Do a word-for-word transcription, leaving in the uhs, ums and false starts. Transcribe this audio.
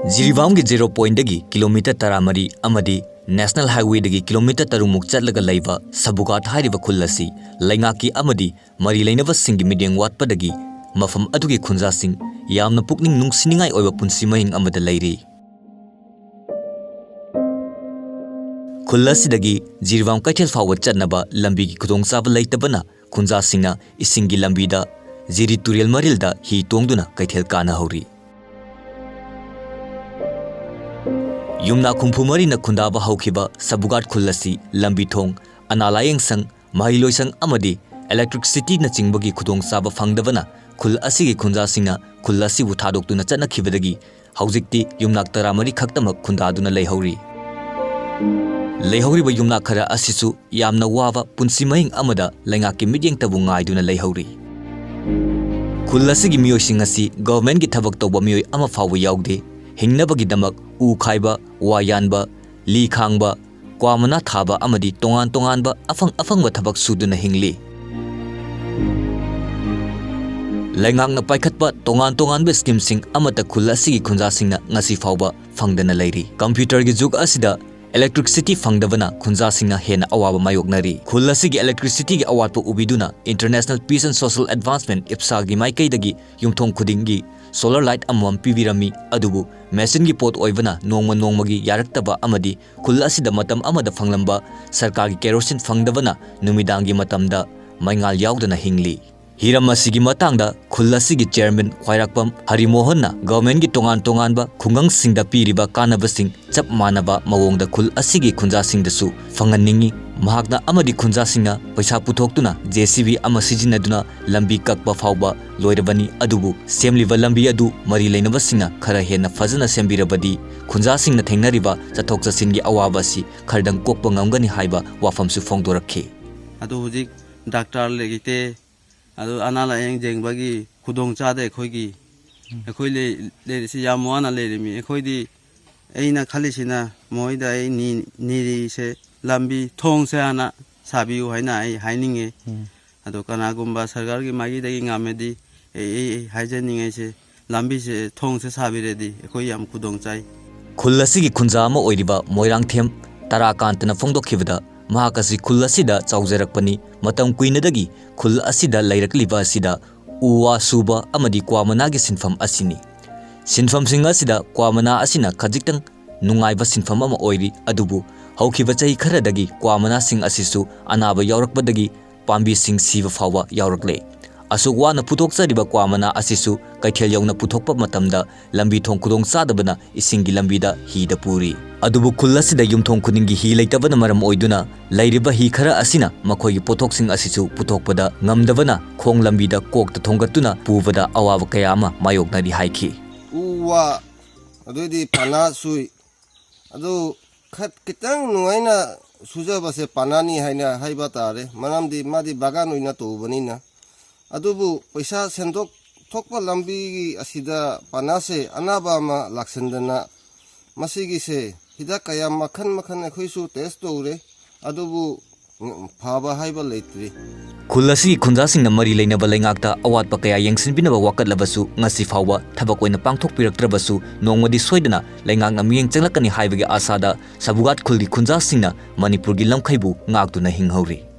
ꯖꯤꯔꯤꯕꯥꯝꯒꯤ zero ꯄꯣꯏꯟꯗꯒꯤ kilometre ꯇꯔꯥꯃꯔꯤ ꯑꯃꯗꯤ national ꯍꯥꯏꯋꯦꯗꯒꯤ kilometre ꯇꯔꯨꯛꯃꯨꯛ ꯆꯠꯂꯒ ꯂꯩꯕ ꯁꯕꯨꯒꯥꯠ ꯍꯥꯏꯔꯤꯕ ꯈꯨꯜ ꯑꯁꯤ ꯂꯩꯉꯥꯛꯀꯤ ꯑꯃꯗꯤ ꯃꯔꯤ ꯂꯩꯅꯕꯁꯤꯡꯒꯤ ꯃꯤꯠꯌꯦꯡ ꯋꯥꯠꯄꯗꯒꯤ ꯃꯐꯝ ꯑꯗꯨꯒꯤ ꯈꯨꯟꯖꯥꯁꯤꯡ ꯌꯥꯝꯅ ꯄꯨꯛꯅꯤꯡ ꯅꯨꯡꯁꯤꯅꯤꯡꯉꯥꯏ ꯑꯣꯏꯕ ꯄꯨꯟꯁꯤ ꯃꯍꯤꯡ ꯑꯃꯗ ꯂꯩꯔꯤ꯫ ꯈꯨꯜ ꯑꯁꯤꯗꯒꯤ ꯖꯤꯔꯤꯕꯥꯝ ꯀꯩꯊꯦꯜ ꯐꯥꯎꯕ ꯆꯠꯅꯕ ꯂꯝꯕꯤꯒꯤ ꯈꯨꯗꯣꯡꯆꯥꯕ ꯂꯩꯇꯕꯅ ꯈꯨꯟꯖꯥꯁꯤꯡꯅ ꯏꯁꯤꯡꯒꯤ ꯂꯝꯕꯤꯗ ꯖꯤꯔꯤ ꯇꯨꯔꯦꯜ ꯃꯔꯤꯜꯗ ꯍꯤ ꯇꯣꯡꯗꯨꯅ ꯀꯩꯊꯦꯜ ꯀꯥꯅꯍꯧꯔꯤ꯫ ꯌꯨꯝꯅꯥꯛ ꯍꯨꯝꯐꯨ ꯃꯔꯤꯅ ꯈꯨꯟꯗꯥꯕ ꯍꯧꯈꯤꯕ ꯁꯕꯨꯒꯥꯠ ꯈꯨꯜ ꯑꯁꯤ ꯂꯝꯕꯤ ꯊꯣꯡ, ꯑꯅꯥ ꯂꯥꯌꯦꯡ ꯁꯪ, ꯃꯍꯩꯂꯣꯏꯁꯪ ꯑꯃꯗꯤ electricity ꯅꯆꯤꯡꯕꯒꯤ ꯈꯨꯗꯣꯡꯆꯥꯕ ꯐꯪꯗꯕꯅ ꯈꯨꯜ ꯑꯁꯤꯒꯤ ꯈꯨꯟꯖꯥꯁꯤꯡꯅ ꯈꯨꯜ ꯑꯁꯤꯕꯨ ꯊꯥꯗꯣꯛꯇꯨꯅ ꯆꯠꯅꯈꯤꯕꯗꯒꯤ ꯍꯧꯖꯤꯛꯇꯤ ꯌꯨꯝꯅꯥꯛ ꯇꯔꯥꯃꯔꯤ ꯈꯛꯇꯃꯛ ꯈꯨꯟꯗꯥꯗꯨꯅ ꯂꯩꯍꯧꯔꯤ꯫ ꯂꯩꯍꯧꯔꯤꯕ ꯌꯨꯝꯅꯥꯛ ꯈꯔ ꯑꯁꯤꯁꯨ ꯌꯥꯝꯅ ꯋꯥꯕ ꯄꯨꯟꯁꯤ ꯃꯍꯤꯡ ꯑꯃꯗ ꯂꯩꯉꯥꯛꯀꯤ ꯃꯤꯠꯌꯦꯡꯇꯕꯨ ꯉꯥꯏꯗꯨꯅ ꯂꯩꯍꯧꯔꯤ꯫ ꯈꯨꯜ ꯑꯁꯤꯒꯤ ꯃꯤꯑꯣꯏꯁꯤꯡ ꯑꯁꯤ government ꯀꯤ ꯊꯕꯛ ꯇꯧꯕ ꯃꯤꯑꯣꯏ ꯑꯃ ꯐꯥꯎꯕ ꯌꯥꯎꯗꯦ꯫ ꯍꯤꯡꯅꯕꯒꯤꯗꯃꯛ ꯎ ꯈꯥꯏꯕ, ꯋꯥ ꯌꯥꯟꯕ, ꯂꯤ ꯈꯥꯡꯕ, ꯀ꯭ꯋꯥ ꯃꯅꯥ ꯊꯥꯕ ꯑꯃꯗꯤ ꯇꯣꯉꯥꯟ ꯇꯣꯉꯥꯟꯕ ꯑꯐꯪ ꯑꯐꯪꯕ ꯊꯕꯛ ꯁꯨꯗꯨꯅ ꯍꯤꯡꯂꯤ꯫ ꯂꯩꯉꯥꯛꯅ ꯄꯥꯏꯈꯠꯄ ꯇꯣꯉꯥꯟ ꯇꯣꯉꯥꯟꯕ scheme ꯁꯤꯡ ꯑꯃꯠꯇ ꯈꯨꯜ ꯑꯁꯤꯒꯤ ꯈꯨꯟꯖꯥꯁꯤꯡꯅ ꯉꯁꯤ ꯐꯥꯎꯕ ꯐꯪꯗꯅ ꯂꯩꯔꯤ꯫ Computer ꯒꯤ ꯖꯨꯒ ꯑꯁꯤꯗ electricity ꯐꯪꯗꯕꯅ ꯈꯨꯟꯖꯥꯁꯤꯡꯅ ꯍꯦꯟꯅ ꯑꯋꯥꯕ ꯃꯥꯌꯣꯛꯅꯔꯤ꯫ ꯈꯨꯜ ꯑꯁꯤꯒꯤ electricity ꯒꯤ ꯑꯋꯥꯠꯄ ꯎꯕꯤꯗꯨꯅ International Peace and Social Advancement, ꯏꯞꯁꯥꯒꯤ ꯃꯥꯏꯀꯩꯗꯒꯤ ꯌꯨꯝꯊꯣꯡ ꯈꯨꯗꯤꯡꯒꯤ solar light ꯑꯃꯃꯝ ꯄꯤꯕꯤꯔꯝꯃꯤ, ꯑꯗꯨꯕꯨ ꯃꯦꯆꯤꯟꯒꯤ ꯄꯣꯠ ꯑꯣꯏꯕꯅ ꯅꯣꯡꯃ ꯅꯣꯡꯃꯒꯤ ꯌꯥꯔꯛꯇꯕ ꯑꯃꯗꯤ ꯈꯨꯜ ꯑꯁꯤꯗ ꯃꯇꯝ ꯑꯃꯗ ꯐꯪꯂꯝꯕ ꯁꯔꯀꯥꯔꯒꯤ ꯀꯦꯔꯣꯁꯤꯟ ꯐꯪꯗꯕꯅ ꯅꯨꯃꯤꯗꯥꯡꯒꯤ ꯃꯇꯝꯗ ꯃꯩꯉꯥꯜ ꯌꯥꯎꯗꯅ ꯍꯤꯡꯂꯤ꯫ ꯍꯤꯔꯝ ꯑꯁꯤꯒꯤ ꯃꯇꯥꯡꯗ ꯈꯨꯜ ꯑꯁꯤꯒꯤ chairman ꯈ꯭ꯋꯥꯏꯔꯥꯛꯄꯝ ꯍꯔꯤꯃꯣꯍꯟꯅ government ꯀꯤ ꯇꯣꯉꯥꯟ ꯇꯣꯉꯥꯟꯕ ꯈꯨꯡꯒꯪꯁꯤꯡꯗ ꯄꯤꯔꯤꯕ ꯀꯥꯟꯅꯕꯁꯤꯡ ꯆꯞ ꯃꯥꯟꯅꯕ ꯃꯑꯣꯡꯗ ꯈꯨꯜ ꯑꯁꯤꯒꯤ ꯈꯨꯟꯖꯥꯁꯤꯡꯗꯁꯨ ꯐꯪꯍꯟꯅꯤꯡꯏ꯫ ꯃꯍꯥꯛꯅ ꯑꯃꯗꯤ ꯈꯨꯟꯖꯥꯁꯤꯡꯅ ꯄꯩꯁꯥ ꯄꯨꯊꯣꯛꯇꯨꯅ JCB ꯑꯃ ꯁꯤꯖꯤꯟꯅꯗꯨꯅ ꯂꯝꯕꯤ ꯀꯛꯄ ꯐꯥꯎꯕ ꯂꯣꯏꯔꯕꯅꯤ, ꯑꯗꯨꯕꯨ ꯁꯦꯝꯂꯤꯕ ꯂꯝꯕꯤ ꯑꯗꯨ ꯃꯔꯤ ꯂꯩꯅꯕꯁꯤꯡꯅ ꯈꯔ ꯍꯦꯟꯅ ꯐꯖꯅ ꯁꯦꯝꯕꯤꯔꯕꯗꯤ ꯈꯨꯟꯖꯥꯁꯤꯡꯅ ꯊꯦꯡꯅꯔꯤꯕ ꯆꯠꯊꯣꯛ ꯆꯠꯁꯤꯟꯒꯤ ꯑꯋꯥꯕ ꯑꯁꯤ ꯈꯔꯗꯪ ꯀꯣꯛꯄ ꯉꯝꯒꯅꯤ ꯍꯥꯏꯕ ꯋꯥꯐꯝꯁꯨ ꯐꯣꯡꯗꯣꯔꯛꯈꯤ꯫ ꯑꯗꯨ ꯍꯧꯖꯤꯛ doctor ꯂꯩꯇꯦ, ꯑꯗꯨ ꯑꯅꯥ ꯂꯥꯌꯦꯡ ꯌꯦꯡꯕꯒꯤ ꯈꯨꯗꯣꯡ ꯆꯥꯗꯦ ꯑꯩꯈꯣꯏꯒꯤ꯫ ꯑꯩꯈꯣꯏ ꯂꯩ-, ꯂꯩꯔꯤꯁꯤ ꯌꯥꯝ ꯋꯥꯅ ꯂꯩꯔꯤꯃꯤ꯫ ꯑꯩꯈꯣꯏꯗꯤ, ꯑꯩꯅ ꯈꯜꯂꯤꯁꯤꯅ ꯃꯣꯏꯗ ꯑꯩ ꯅꯤ-, ꯅꯤꯔꯤꯁꯦ ꯂꯝꯕꯤ ꯊꯣꯡꯁꯦ ꯍꯥꯟꯅ ꯁꯥꯕꯤꯌꯨ ꯍꯥꯏꯅ ꯑꯩ ꯍꯥꯏꯅꯤꯡꯉꯦ꯫ ꯎꯝ꯫ ꯑꯗꯣ ꯀꯅꯥꯒꯨꯝꯕ ꯁꯔꯀꯥꯔꯒꯤ ꯃꯥꯏꯀꯩꯗꯒꯤ ꯉꯝꯃꯗꯤ ꯑꯩ, ꯑꯩ, ꯑꯩ ꯍꯥꯏꯖꯅꯤꯡꯉꯤꯁꯦ ꯂꯝꯕꯤꯁꯦ, ꯊꯣꯡꯁꯦ ꯁꯥꯕꯤꯔꯗꯤ ꯑꯩꯈꯣꯏ ꯌꯥꯝ ꯈꯨꯗꯣꯡ ꯆꯥꯏ꯫ ꯈꯨꯜ ꯑꯁꯤꯒꯤ ꯈꯨꯟꯖꯥ ꯑꯃ ꯑꯣꯏꯔꯤꯕ ꯃꯣꯏꯔꯥꯡꯊꯦꯝ ꯇꯔꯥꯀꯥꯟꯇꯅ ꯐꯣꯡꯗꯣꯛꯈꯤꯕꯗ, ꯃꯍꯥꯛ ꯑꯁꯤ ꯈꯨꯜ ꯑꯁꯤꯗ ꯆꯥꯎꯖꯔꯛꯄꯅꯤ, ꯃꯇꯝ ꯀꯨꯏꯅꯗꯒꯤ ꯈꯨꯜ ꯑꯁꯤꯗ ꯂꯩꯔꯛꯂꯤꯕ ꯑꯁꯤꯗ ꯎ ꯋꯥ ꯁꯨꯕ ꯑꯃꯗꯤ ꯀ꯭ꯋꯥ ꯃꯅꯥꯒꯤ ꯁꯤꯟꯐꯝ ꯑꯁꯤꯅꯤ꯫ ꯁꯤꯟꯐꯝꯁꯤꯡ ꯑꯁꯤꯗ ꯀ꯭ꯋꯥ ꯃꯅꯥ ꯑꯁꯤꯅ ꯈꯖꯤꯛꯇꯪ ꯅꯨꯡꯉꯥꯏꯕ ꯁꯤꯟꯐꯝ ꯑꯃ ꯑꯣꯏꯔꯤ, ꯑꯗꯨꯕꯨ ꯍꯧꯈꯤꯕ ꯆꯍꯤ ꯈꯔꯗꯒꯤ ꯀ꯭ꯋꯥ ꯃꯅꯥꯁꯤꯡ ꯑꯁꯤꯁꯨ ꯑꯅꯥꯕ ꯌꯥꯎꯔꯛꯄꯗꯒꯤ ꯄꯥꯝꯕꯤꯁꯤꯡ ꯁꯤꯕ ꯐꯥꯎꯕ ꯌꯥꯎꯔꯛꯂꯦ꯫ ꯑꯁꯨꯛ ꯋꯥꯅ ꯄꯨꯊꯣꯛꯆꯔꯤꯕ ꯀ꯭ꯋꯥ ꯃꯅꯥ ꯑꯁꯤꯁꯨ ꯀꯩꯊꯦꯜ ꯌꯧꯅ ꯄꯨꯊꯣꯛꯄ ꯃꯇꯝꯗ ꯂꯝꯕꯤ ꯊꯣꯡ ꯈꯨꯗꯣꯡ ꯆꯥꯗꯕꯅ ꯏꯁꯤꯡꯒꯤ ꯂꯝꯕꯤꯗ ꯍꯤꯗ ꯄꯨꯔꯤ꯫ ꯑꯗꯨꯕꯨ ꯈꯨꯜ ꯑꯁꯤꯗ ꯌꯨꯝꯊꯣꯡ ꯈꯨꯗꯤꯡꯒꯤ ꯍꯤ ꯂꯩꯇꯕꯅ ꯃꯔꯝ ꯑꯣꯏꯗꯨꯅ ꯂꯩꯔꯤꯕ ꯍꯤ ꯈꯔ ꯑꯁꯤꯅ ꯃꯈꯣꯏꯒꯤ ꯄꯣꯠꯊꯣꯛꯁꯤꯡ ꯑꯁꯤꯁꯨ ꯄꯨꯊꯣꯛꯄꯗ ꯉꯝꯗꯕꯅ ꯈꯣꯡ ꯂꯝꯕꯤꯗ ꯀꯣꯛꯇ ꯊꯣꯡꯒꯠꯇꯨꯅ ꯄꯨꯕꯗ ꯑꯋꯥꯕ ꯀꯌꯥ ꯑꯃ ꯃꯥꯌꯣꯛꯅꯔꯤ ꯍꯥꯏꯈꯤ꯫ ꯎ ꯋꯥ, ꯑꯗꯨꯏꯗꯤ ꯄꯅꯥ ꯁꯨꯏ꯫ ꯑꯗꯨ ꯈꯠ-, ꯈꯤꯇꯪ ꯅꯨꯡꯉꯥꯏꯅ ꯁꯨꯖꯕꯁꯦ ꯄꯅꯥꯅꯤ ꯍꯥꯏꯅ ꯍꯥꯏꯕ ꯇꯥꯔꯦ, ꯃꯔꯝꯗꯤ ꯃꯥꯗꯤ ꯕꯥꯒꯥꯟ ꯑꯣꯏꯅ ꯇꯧꯕꯅꯤꯅ꯫ ꯑꯗꯨꯕꯨ ꯄꯩꯁꯥ ꯁꯦꯟꯊꯣꯛ ꯊꯣꯛꯄ ꯂꯝꯕꯤꯒꯤ ꯑꯁꯤꯗ ꯄꯅꯥꯁꯦ ꯑꯅꯥꯕ ꯑꯃ ꯂꯥꯛꯁꯤꯟꯗꯅ, ꯃꯁꯤꯒꯤꯁꯦ ꯍꯤꯗꯥꯛ ꯀꯌꯥ ꯃꯈꯜ ꯃꯈꯜ ꯑꯩꯈꯣꯏꯁꯨ ꯇꯦꯁ ꯇꯧꯔꯦ, ꯑꯗꯨꯕꯨ ꯐꯕ ꯍꯥꯏꯕ ꯂꯩꯇ꯭ꯔꯤ꯫ ꯈꯨꯜ ꯑꯁꯤꯒꯤ ꯈꯨꯟꯖꯥꯁꯤꯡꯅ ꯃꯔꯤ ꯂꯩꯅꯕ ꯂꯩꯉꯥꯛꯇ ꯑꯋꯥꯠꯄ ꯀꯌꯥ ꯌꯦꯡꯁꯤꯟꯕꯤꯅꯕ ꯋꯥꯀꯠꯂꯕꯁꯨ, ꯉꯁꯤ ꯐꯥꯎꯕ ꯊꯕꯛ ꯑꯣꯏꯅ ꯄꯥꯡꯊꯣꯛꯄꯤꯔꯛꯇ꯭ꯔꯕꯁꯨ, ꯅꯣꯡꯃꯗꯤ ꯁꯣꯏꯗꯅ ꯂꯩꯉꯥꯛꯅ ꯃꯤꯠꯌꯦꯡ ꯆꯪꯂꯛꯀꯅꯤ ꯍꯥꯏꯕꯒꯤ ꯑꯥꯁꯥꯗ ꯁꯕꯨꯒꯥꯠ ꯈꯨꯜꯒꯤ ꯈꯨꯟꯖꯥꯁꯤꯡꯅ ꯃꯅꯤꯄꯨꯔꯒꯤ ꯂꯝꯈꯩꯕꯨ ꯉꯥꯛꯇꯨꯅ ꯍꯤꯡꯍꯧꯔꯤ꯫